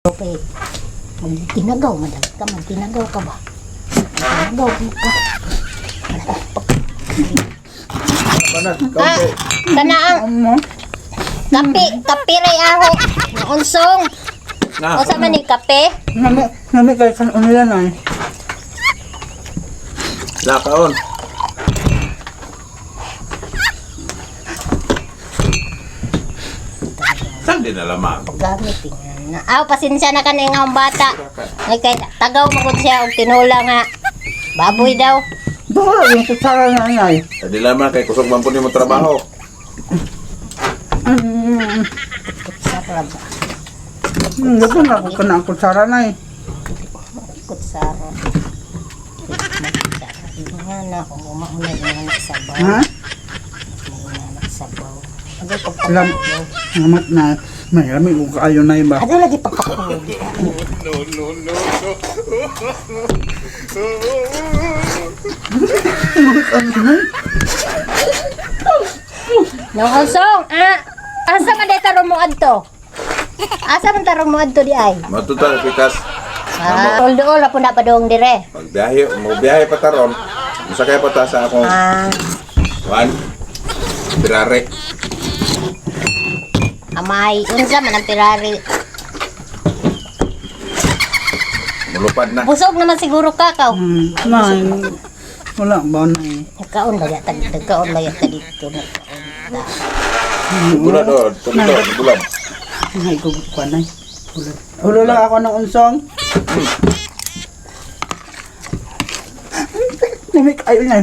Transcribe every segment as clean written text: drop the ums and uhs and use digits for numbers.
Okay. Magtinagaw, madag ka, magtinagaw ka ba? Magtinagaw ka. Panas, Ah, kaunti. kanaang kape, kape ray aho. Unsong. Na. Unsa man ni kape? Nami, nami kay kan unila na eh. Lakaon. Saan din alamang? Gamit tingnan na. Aw, pasensya na kani nga akong bata. Ay kay tagaw magud siya og tinula nga. Baboy daw. Baka yung kutsara na nay. Sa di lamang kay kusog man po ni mo trabaho. Kutsara ba? Dapat na ako kanang kutsara nay. Kutsara. Kutsara. Nga na kung umauna nga na sabaw. Ha? Nga na sabaw. Agay Lam, pagpakulo. namat na. May lami ko kaayo nay ba. Ano lagi pagpakulo? Nang usong, ah, asa man di tarong mo adto? Asa man tarong mo adto di ay? Matutal pikas. Ah, duol na po na padong dire. Pagbiyahe, mo biyahe pa taron. Musakay pa ta sa akong Ah, one. Pirare. amay, unsa man ang pirari. Mulupad na. Busog naman siguro ka kaw. Nay. Wala ba nay? Nagkaon ba yata? Nagkaon ba yata dito? Nagkaon ta. Bulad oh, tulad bulad. Nay ko ko nay. Hulo lang ako ng unsong. Nami kaayo nay.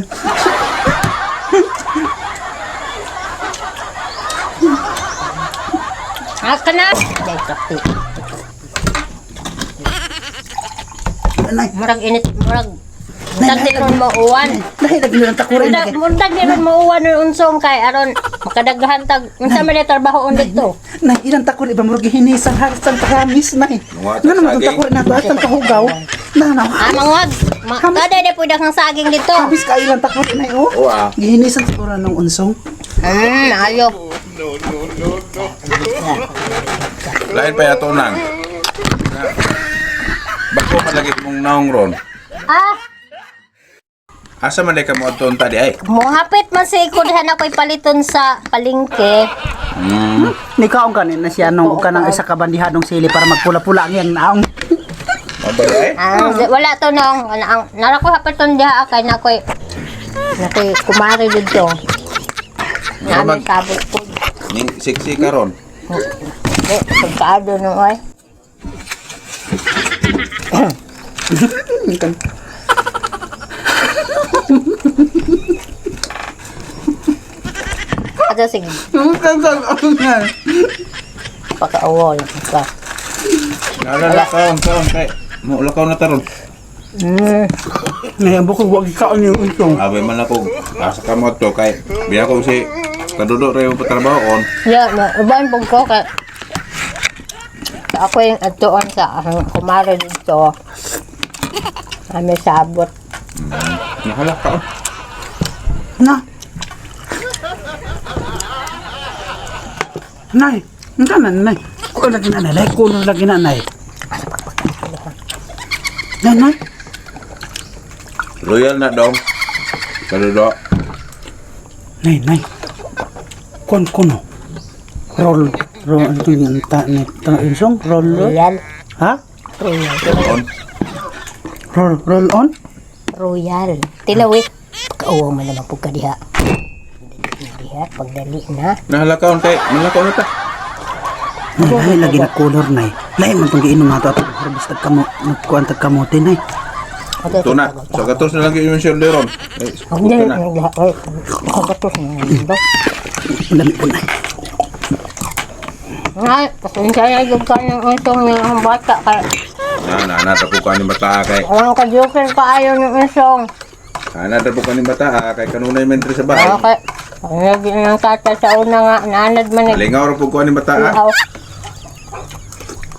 Ah, kana. Dai kape. Nay, Murag init, murag murag di ron mo uwan. dahil lagi lang takurin. Murag murag di ron mo uwan ng unsong kay aron makadaghan tag unsa man di trabaho on dito. Nay, ilang takor iba murag gihinisang harsang takamis nay. Mga Nga naman itong saging. takor na to asang kahugaw. Na na. Ah, mangwag. Ma kada di pud ang saging dito. Habis ka ilang takor nay oh. Oo ah. Gihinisan siguro ng unsong. Ayo. Lain pa yato nang. Bako man lagi mong naong ron. Ah, Asa man lagi ka mo adto unta di ay? mohapit man si ko diha na ko'y paliton sa palengke. Ni kaon kanin na siya nung ka ng isa ka bandihadong sili para magpula-pula ang iyang naong. Mabay ay. Ah, wala to nong ang nara ko hapiton diha kay na ko'y kumare dito. Namin sabot ko. Ning siksi karon. Eh, pagkaado nung ay. Ato sige, pagkaawol ka. Nalala kaon kaon kay mo lakaw na taron. Nay, ang bukog wag kaon yung unsong. Abay man ako asa ka mo adto kay biya ko si kadudo ra yung patrabaho on. Yeah, na, uban pag ko kay ako yung atuon sa akong kumare dito. Kami sabot. Nahala kaon. Na. Nay, ang kanan nay. Kuno lagi na nay, kuno lagi na nay. Nay, nay. Royal na dong. Kadudo. Nay, nay. Kon kuno. Roll, roll, ito yung ta, ni, ta, unsong, roll, roll. Royal. Ha? Royal. On. Roll, roll on? Royal. Tilawi. Pagkauwaw man naman po ka diha. Diha, pagdali na. Nahala kaon kay malakaw na ta. Nay, nay, lagi na color, nay. Lain man itong giinom nato ato. Harvest tag kamo, nagkuhan tag kamote, nay. Ato, Ito na. Sa gatos na lang yung shoulder ron. Ay, Ang dali na. na diha. Ay, kagatos na diba? Ang dami po, nay. Nga, pasensya na yung ka ng unsong ng akong bata. Kaya, Na na na tapo ka ni bata kay. ang ka-joker pa ayaw ng unsong. Ana tapo ka ni bata kay kanunay man diri sa bahay. Okay. Ang lagi ng tata sa una nga, naanad man eh. Lingaw ra pud ko ni bata. Ihaw.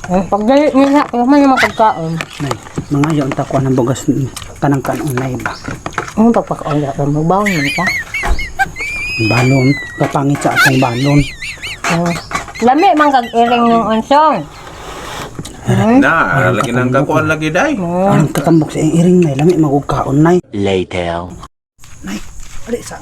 Ang pagdali nila, kaya man naman pagkaon. Nay, mga yaon ta kuha ng bugas kanang kanon, nay ba? Ang pagpakaon na, magbaon man ka. Balon, kapangit sa akong balon. Lami man kag iring ng unsong. Na, lagi nang kakuan lagi day. Ang katambok sa iyang iring, nay. Lami magugkaon, nay. Later. Nay, ali sa.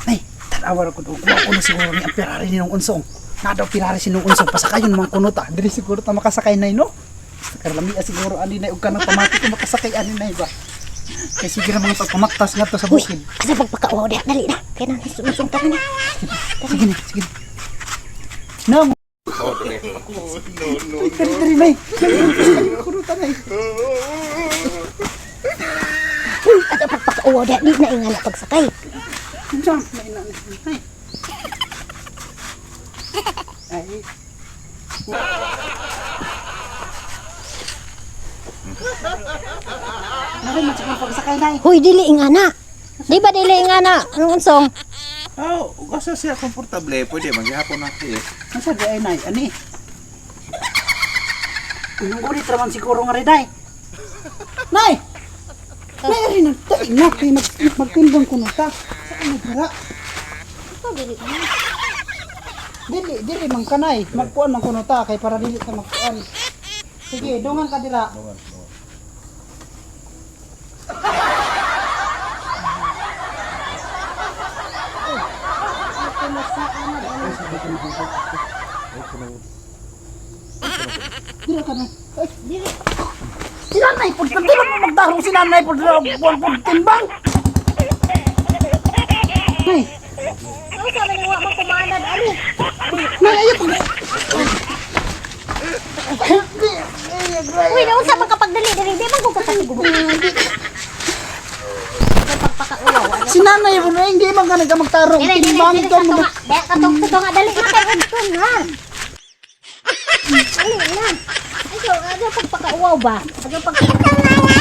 Nay, tanawa ra ko do. Kuha ko na siguro ni ang Ferrari ni nung unsong. Na daw Ferrari si nung unsong pasakayon man kuno ta. Dili siguro ta makasakay, nay, no. Basta karlami siguro ani, nay, og kanang pamati ko makasakay ani, nay, ba. Kay sige ra mga pagpamaktas ngadto sa Uy, bukid. asa pagpakauwaw diha dali na. Kay na usong tara na. Sige na, sige na. No. No, no. Dali, dali, nay. Dali, kuno ta, nay. Uy, asa pagpakauwaw diha di na ingana pagsakay. Unsa? Nay, nay, nay. Ay. Nay, man siguro pagsakay, nay. Huy, dili ingana. Di ba dili ingana? Anong unsong? Oh, asa siya komportable pwede maghapon na siya. Unsa di ay, nay? Ani? Anong ulit raman siguro nga rin, nay? Nay! Nay, ari na. Tay, na, kay magtimbang ko na ta. Saan nagbara? Dili, dili man kanay. Magkuan man kuno ta kay para dili ta magkuan. Sige, dungan ka dira. Dira ka na. Ay, dili. Si nanay, pag dira mo magdarong si nanay, pag dira pag timbang. Nay, Ano sabi ni wa man kumanad ani? nay, ayaw pag. Uy, naunsa man kapag dali diri di man ko kapag Pagpakauwaw. Ano? Si nanay, mo na hindi man ka nagkamagtarong Dili, dili, timbang dili ikaw sa mo. tunga. Dili ka tong sa tunga dali na kay udton ha. Dali na. Ayo, ano pagpakauwaw ba? Ano pagpakauwaw?